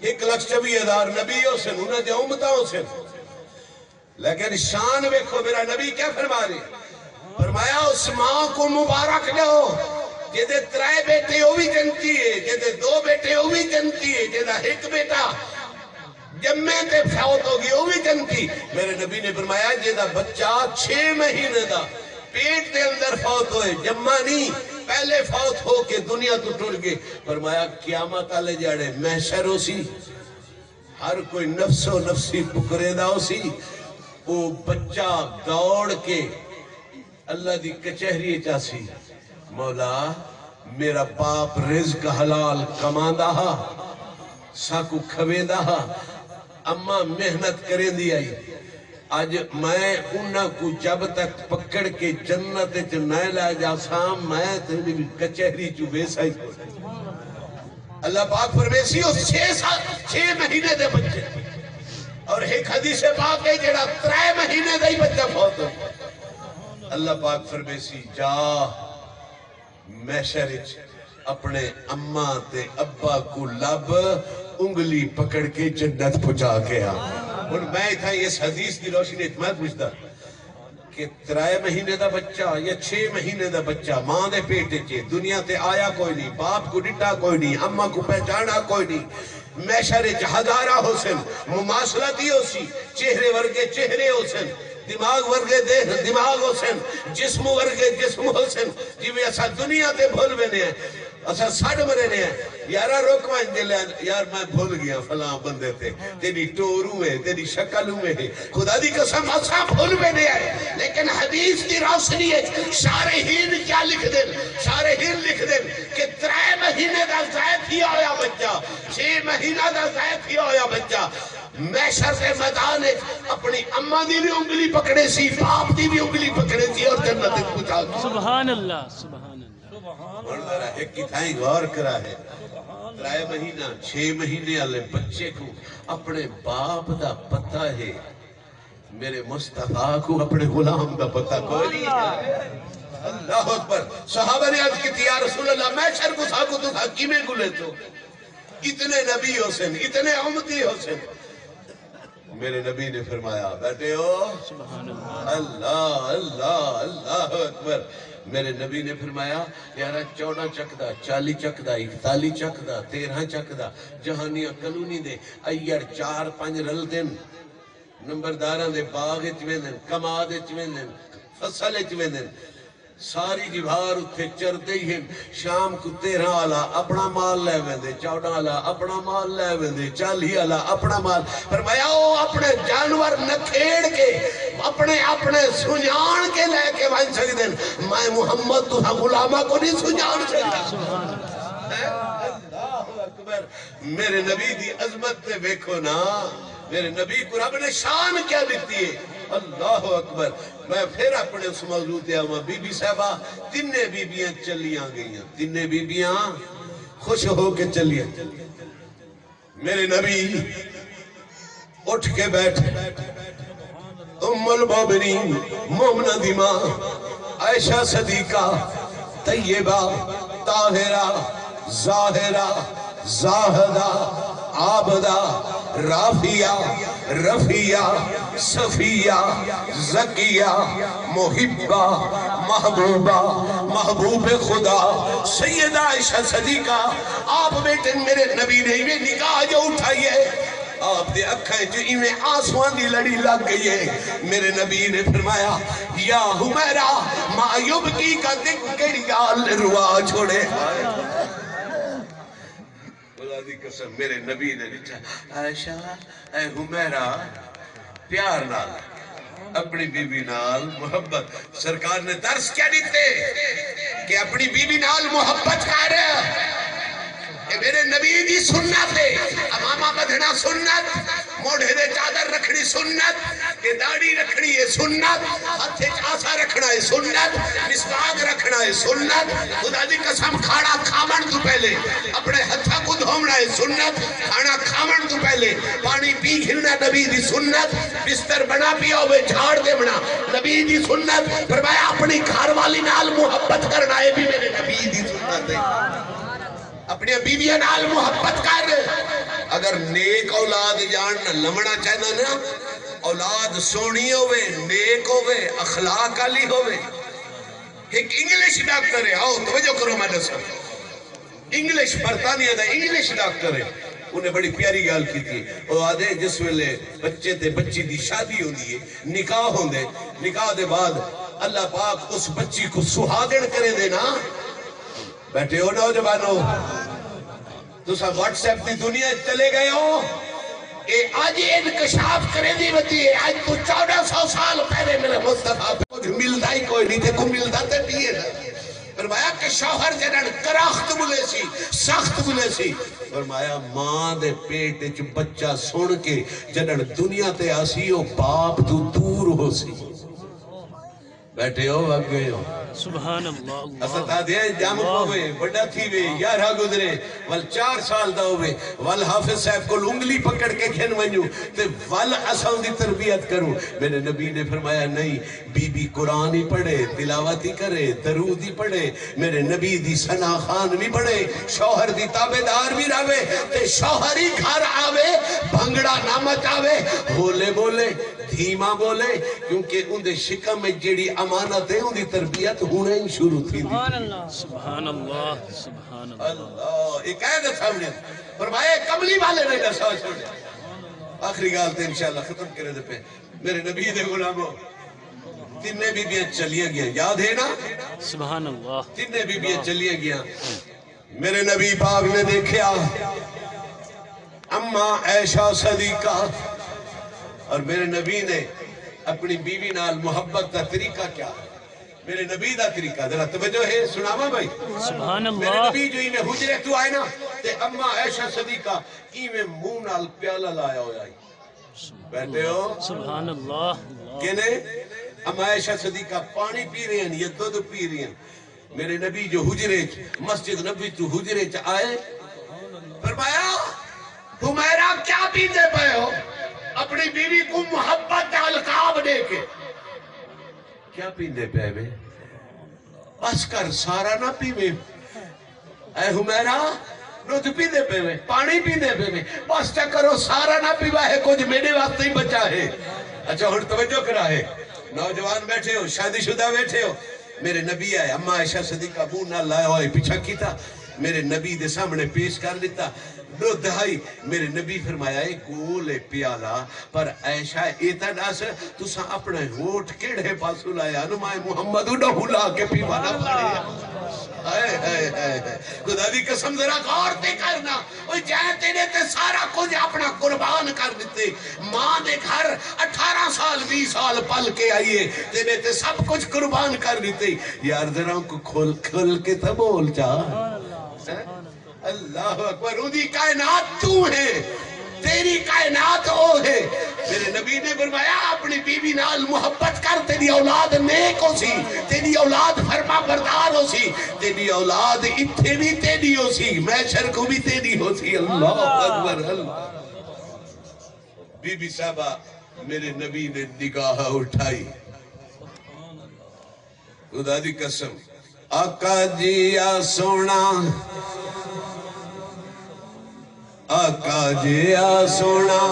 ہک لکھ چووی ہزار نبی ہوسن، انہاں دیاں امتاں ہوسن۔ لیکن شان ویکھو، میرا نبی کیا فرما رہے؟ فرمایا، اس ماں کو مبارک ݙیو جیندے ترے بیٹے، او وی جنتی ہے، جیندے دو بیٹے، او وی جنتی ہے، جیندا ہک بیٹا ڄمے تے فوت ہو ڳئی، او وی جنتی۔ میرے نبی نے فرمایا، جیندا بچہ چھ مہینے دا پیٹ دے اندر فوت ہوئے، ڄما نہیں، پہلے فوت ہو کے دنیا توں ٹر ڳئے، فرمایا، قیامت والے ݙیہاڑے محشر ہوسی، ہر کوئی نفسو نفسی پکریندا ہوسی، او بچہ دوڑ کے اللہ دی کچہری اچ آسی، مولا، میرا باپ رزق حلال کماندا ہا، ساکوں کھویندا ہا، اماں محنت کریندی آئی۔ اڄ میں انہاں کوں جب تک پکڑ کے جنت اچ نہ لے جاساں، میں تیݙی کچہری چوں ویساں ہی کوئی۔ اللہ پاک فرمیسی، او چھ سال، چھ مہینے دے بچے، اور ہک حدیث پاک ہے، جڑا ترے مہینے دا ہی بچہ فوت ہو۔ اللہ پاک فرمیسی، جا محشر اچ اپݨے اماں تے ابا کوں لب، انگلی پکڑ کے جنت پہنچا کے آ۔ ہݨ میں اتھاں اس حدیث دی روشنی اچ میں پچھدا، کہ ترائے مہینے دا بچہ یا چھ مہینے دا بچہ ماں دے پیٹ اچ ہے، دنیا تے آیا کوئی نہیں، باپ کوں ݙٹھا کوئی نہیں، اماں کوں پہچاݨا کوئی نہیں۔ محشر اچ ہزاراں ہوسن، مماثلت ہی ہوسی، چہرے ورگے چہرے ہوسن، دماغ ورگے دے دماغ ہوسن، جسم ورگے جسم ہوسن، جیویں اساں دنیا تے بھل ویندے ہیں۔ اساں سݙ مریندے ہیں، یارا رک ونڄ دے لین، یار میں بھل ڳیا فلاں بندے تے، تیݙی ٹور اونویں ہے، تیݙی شکل اونویں ہے۔ خدا دی قسم اساں بھل ویندے ہیں، لیکن حدیث دی روشنی اچ صالحین کیا لکھدن؟ صالحین لکھدن کہ ترائے مہینے دا ضائع تھیا ہویا بچہ، چھ مہینہ دا ضائع تھیا ہویا بچہ محشر دے میدان اچ اپݨی اماں دی وی انگلی پکڑیسی، باپ دی وی انگلی پکڑیسی اور جنت اچ پہنچا ݙیسی۔ سبحان اللہ، سبحان اللہ۔ ہݨ ذرا ہک کتھائیں غور کرا ہے۔ ترائے مہینہ، چھ مہینے آلے بچے کوں اپݨے باپ دا پتہ ہے، میرے مصطفیٰ کوں اپݨے غلام دا پتہ کوئی نہیں ہے۔ اللہ اکبر۔ صحابہ نے عرض کیتی، یا رسول اللہ، محشر کوں ساکوں تساں کیویں گھلیسو؟ اتنے نبی ہوسن، اتنے امتی ہوسن۔ میرے نبی نے فرمایا، بیٹے ہو، سبحان اللہ۔ اللہ، اللہ، اللہ اکبر۔ میرے نبی نے فرمایا، یارا، چوݙاں چک دا، چالی چک دا، اکتالی چک دا، تیرھاں چک دا، جہانیاں کالونی دے ایڑ چار پنج رلدن، نمبرداراں دے باغ اچ ویندن، کماد اچ ویندن، فصل اچ ویندن، ساری دیوار اتھے چردے ہی ہن۔ شام کوں تیرھاں آلا اپݨا مال لے ویندے، چوݙاں آلا اپݨا مال لے ویندے، چالیہہ آلا اپݨا مال۔ فرمایا، او اپݨے جانور نکھیڑ کے، اپݨے، اپݨے سنڄاݨ کے لے کے ونڄ سڳدن۔ میں محمد تساں غلاماں کوں نہیں سنڄاݨ سڳدا۔ سبحان اللہ۔ اللہ اکبر۔ میرے نبی دی عظمت تے ویکھو نا، میرے نبی کوں رب نے شان کیا ݙتی ہے۔ اللہ اکبر۔ میں پھر اپݨے اس موضوع تے آواں، بی بی صاحبہ، تینے بیبیاں چلیاں ڳئیاں، تینے بیبیاں خوش ہو کے چلیاں۔ میرے نبی اٹھ کے بیٹھے۔ ام المومنین، مومناں دی ماں، عائشہ صدیقہ، طیبہ، طاہرہ، زاہرہ، زاہدہ، عابدہ، رافعہ، رفیہ، صفیہ، زکیہ، محبہ، محبوبہ، محبوب خدا، سیدہ عائشہ صدیقہ، آپ بیٹھن، میرے نبی نے ایویں نگاہ جو اٹھائی ہے، آپ دے اکھاں اچ ایویں آنسواں دی لڑی لگ گئی ہے۔ میرے نبی نے فرمایا، یا حمیرا، ما یبکیک، تیکوں کیڑھی ڳالھ روا چھوڑے؟ خدا دی قسم، میرے نبی نے ݙٹھا، عائشہ، اے حمیرا، پیار نال اپݨی بیوی نال محبت۔ سرکار نے درس کیا ݙتے کہ اپݨی بیوی نال محبت کر۔ اے میرے نبی دی سنت ہے۔ عمامہ ٻدھݨا سنت، موڑھے تے چادر رکھݨی سنت، اے داڑھی رکھݨی ہے سنت، ہتھ اچ آسا رکھݨا ہے سنت، مسواک رکھݨا ہے سنت۔ خدا دی قسم، کھانا کھاوݨ توں پہلے اپݨے ہتھاں کوں دھووݨا ہے سنت، کھانا کھاوݨ توں پہلے پاݨی پی گھننا نبی دی سنت، بستر بݨا پیا ہووے جھاڑ ݙیوݨا نبی دی سنت۔ فرمایا، اپݨی گھر والی نال محبت کرݨا، اے وی میرے نبی دی سنت ہے۔ اپݨیاں بیویاں نال محبت کر۔ اگر نیک اولاد ڄاݨ نہ لوݨا چاہندا نا، اولاد سوہݨی ہووے، نیک ہووے، اخلاق آلی ہووے۔ ہک انگلش ڈاکٹر ہے، آؤ توجہ کرو، میں ݙساں۔ انگلش، برطانیہ دا انگلش ڈاکٹر ہے، انہیں بڑی پیاری ڳالھ کیتی ہے۔ او آہدے، جس ویلے بچے تے بچی دی شادی ہوندی ہے، نکاح ہوندے، نکاح دے بعد اللہ پاک اس بچی کوں سہاڳݨ کریندے نا۔ بیٹھے ہو نوجوانو، تساں واٹس ایپ دی دنیا اچ چلے ڳئے ہو۔ اے اڄ انکشاف کریندی ودی ہے۔ اڄ توں چوݙاں سو سال پہلے میرے مصطفیٰ کجھ ملدا ہی کوئی نہیں، تے کو ملدا تے پیے نا۔ فرمایا کہ شوہر جݙݨ کرخت ٻلیسی، سخت ٻلیسی۔ فرمایا، ماں دے پیٹ اچ بچہ سݨ کے جݙݨ دنیا تے آسی، او باپ توں دور ہوسی۔ بیٹھے ہو، وڳ ڳئے ہو۔ سبحان اللہ، اللہ۔ اساں تاں آہدے ہیں، ڄم پووے، وݙا تھیوے، یارہاں گزرے، ول چار سال دا ہووے، ول حافظ صاحب کول انگلی پکڑ کے گھن ونڄوں، تے ول اساں اوندی تربیت کروں۔ میرے نبی نے فرمایا، نہیں، بی بی قرآن ہی پڑھے، تلاوت ہی کرے، درود ہی پڑھے، میرے نبی دی ثنا خوان وی بݨے، شوہر دی تابعدار وی رہوے، تے شوہر ہی گھر آوے، بھنگڑا نہ مچاوے، ہولے بولے۔ دھیما ٻولے، کیونکہ اوندے شکم وچ جیڑھی امانت ہے، اوندی تربیت ہݨے ہی شروع تھیندی پئی ہے۔ سبحان اللہ، سبحان اللہ۔ اللہ، اے قید ہے سامݨے۔ فرمایا، کملی والے نے ݙسا چھوڑے۔ آخری ڳالھ تے انشاءاللہ ختم کریندے پئے۔ میرے نبی دے غلامو، تینے بیبیاں چلیاں ڳیاں، یاد ہے نا؟ سبحان اللہ۔ تینے بیبیاں چلیاں ڳیاں۔ میرے نبی پاک نے دیکھیا، اماں عائشہ صدیقہ، اور میرے نبی نے اپݨی بیوی نال محبت دا طریقہ کیا؟ میرے نبی دا طریقہ، ذرا توجہ ہے، سݨاواں بھائی؟ سبحان اللہ۔ میرے نبی جو ایویں حجرے توں آئے نا، تے اماں عائشہ صدیقہ ایویں منہ نال پیالہ لایا ہویا ہئی۔ ٻیٹھے ہو؟ سبحان اللہ۔ کینے؟ اماں عائشہ صدیقہ پاݨی پی رہی ہن یا دودھ پی رہی ہن؟ میرے نبی جو حجرے چ، مسجد نبوی توں حجرے چ آئے، فرمایا، حمیرا، کیا پیندے پئے ہو؟ اپݨی بیوی کوں محبت دا القاب ݙے کے۔ کیا پیندے پئے وے؟ بس کر، سارا نہ پیویں۔ اے حمیرا، ݙودھ پیندے پئے وے، پاݨی پیندے پئے وے، بس چا کرو، سارا نہ پیوا ہے، کجھ میݙے واسطے ہی بچا ہے۔ اچھا، ہݨ توجہ کرا ہے، نوجوان ٻیٹھے ہو، شادی شدہ ٻیٹھے ہو، میرے نبی آئے، اماں عائشہ صدیقہ منہ نال لایا ہوئے پچھا کیتا، میرے نبی دے سامݨے پیش کر ݙتا، ݙودھ ہئی۔ میرے نبی فرمایا، اے گول ہے پیالہ، پر عائشہ، اے تاں ݙس، تساں اپݨے ہونٹ کیڑھے پاسوں لایا؟ نو مائے محمد اݙاہوں لا کے پیوا نہ پڑے۔ ہائے، ہائے، ہائے، ہائے۔ خدا دی قسم، ذرا غور تے کرنا۔ او جائیں تیݙے تے سارا کجھ اپݨا قربان کر ݙتے۔ ماں دے گھر اٹھارہ سال، ویہہ سال پل کے آئی ہے، تیݙے تے سب کجھ قربان کر ݙتے۔ یار، ذرا کو کھل، کھل کے تاں ٻول چا۔ ہیں؟ اللہ اکبر، اوندی کائنات توں ہے، تیری کائنات او ہے۔ میرے نبی نے فرمایا، اپݨی بیوی نال محبت کر، تیݙی اولاد نیک ہوسی، تیݙی اولاد فرما بردار ہوسی، تیݙی اولاد اتھے وی تیݙی ہوسی، محشر کوں وی تیݙی ہوسی۔ اللہ اکبر، اللہ۔ بی بی صاحبہ، میرے نبی نے نگاہ اٹھائی، خدا دی قسم، آقا جی آ سوہݨا، آقا جی آ سوہݨا،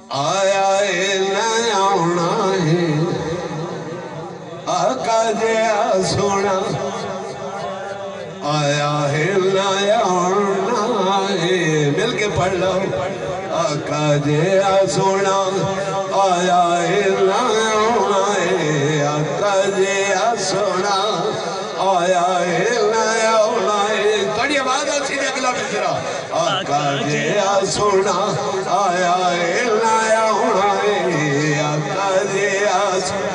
آیا ہے نہ آوݨا ہے۔ آقا جی آ سوہݨا، آیا ہے نہ آوݨا ہے۔ مل کے پڑھ لو۔ آقا جیہا سوہݨا آیا ہے نہ آوݨا ہے، آقا جیہا سوہݨا آیا ہے نہ آوݨا ہے۔ تھوڑی آواز آسی تے اڳلا مصرعہ۔ آقا جیہا سوہݨا آیا ہے نہ آوݨا ہے، آقا جیہا سوہݨا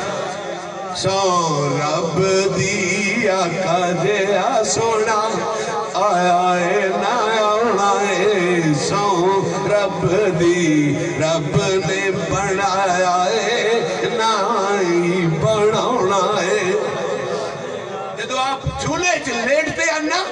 سوں رب دی، آقا جیہا سوہݨا آیا ہے نہ آوݨا ہے۔ سوں رب دی، رب نے بݨایا ہے، نہ ہی بݨاوݨا ہے۔ جدوں آپ جھولے چ لیٹدے ہن نا،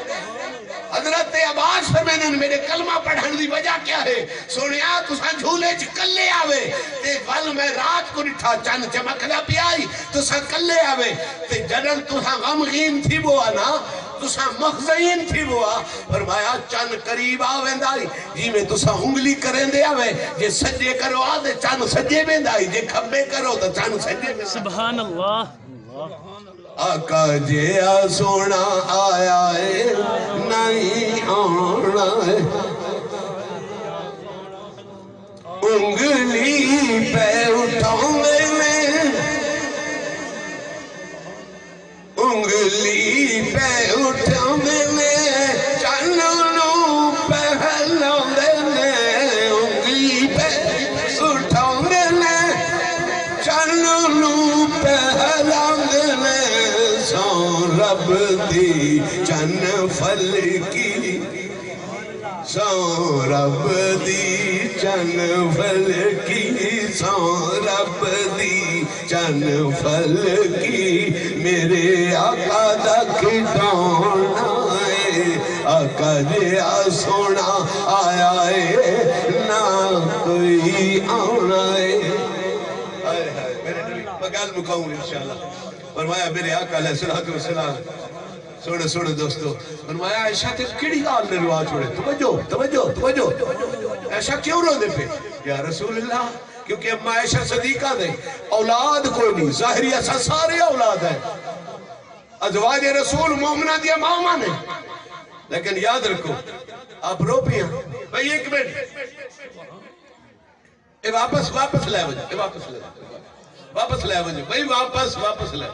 حضرت عباس فرمیندے ہن، میݙے کلمہ پڑھݨ دی وجہ کیا ہے؟ سوہݨیا، تساں جھولے چ کلے آوے تے ول میں رات کوں ݙٹھا، چن چمکدا پیا ہئی، تساں کلے آوے۔ تے جݙݨ تساں غمگین تھیوو ہا نا، تساں محزین تھیوو ہا، فرمایا، چن قریب آ ویندا ہئی، جیویں تساں انگلی کریندے آوے، جے سڄے کرو ہا تے چن سڄے ویندا ہئی، جے کھٻے کرو تاں چن سڄے ویندا ہئی۔ سبحان اللہ۔ آقا جیہا سوہݨا آیا ہے، نہ ہی آوݨا ہے۔ انگلی پئے اٹھاوندے نے، انگلی پئے اٹھاوندے نے، چن نوں پئے ہلاوندے نے، انگلی پئے اٹھاوندے نے، چن نوں پئے ہلاوندے نے، سوں رب دی چن فلکی، سوں رب دی چن فلکی، سوں رب دی چن فلکی، میرے آقا دا کھڈاوݨا ہے۔ آقا جیہا سوہݨا آیا ہے، نہ کوئی آوݨا ہے۔ ہائے ہائے، میرے نبی، میں ڳالھ مکاؤں انشاءاللہ۔ فرمایا، میرے آقا علیہ الصلوۃ والسلام، سوہݨے سوہݨے دوستو، فرمایا، عائشہ تے کیڑھی ڳالھ نے روا چھوڑے؟ توجہ، توجہ، توجہ۔ عائشہ کیوں روندے پے؟ یا رسول اللہ، کیونکہ اماں عائشہ صدیقہ دے اولاد کوئی نہیں، ظاہری اساں سارے اولاد ہیں، ازواج رسول مومنہ دیاں ماواں نے۔ لیکن یاد رکھو، آپ رو پیاں۔ بھئی ایک منٹ، اے واپس، واپس لے ونڄ، اے واپس لے ونڄ، واپس لے ونڄ، بھئی واپس، واپس لے۔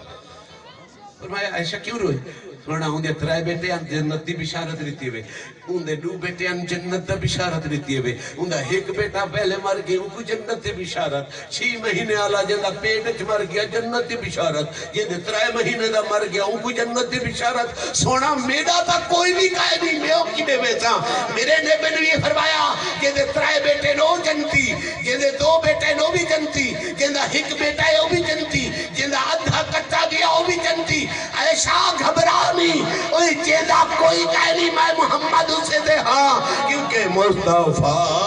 فرمایا، عائشہ کیوں روئی؟ سوہݨا، اوندے ترائے بیٹے ہن، جنت دی بشارت ݙتی ہوئے۔ اوندے ݙو بیٹے ہن، جنت دا بشارت ݙتی ہوئے۔ اوندا ہک بیٹا پہلے مر ڳئے، اونکوں جنت دی بشارت۔ چھی مہینے آلا جیندا پیٹ اچ مر ڳیا، جنت دی بشارت۔ جیندے ترائے مہینے دا مر ڳیا، اونکوں جنت دی بشارت۔ سوہݨا، میݙا تاں کوئی وی کائے نی، میں او کیݙے ویساں؟ میݙے نبی نے وی فرمایا، جیندے ترائے بیٹے نے او جنتی، جیندے دو بیٹے نے او وی جنتی، جیندا ہک بیٹا ہے او وی جنتی، جیندا ادھا کٹا ڳیا او وی جنتی۔ عائشہ گھبرا نی، اوئے جیندا کوئی کائے نی، میں محمد اسے دے ہاں، کیونکہ مصطفیٰ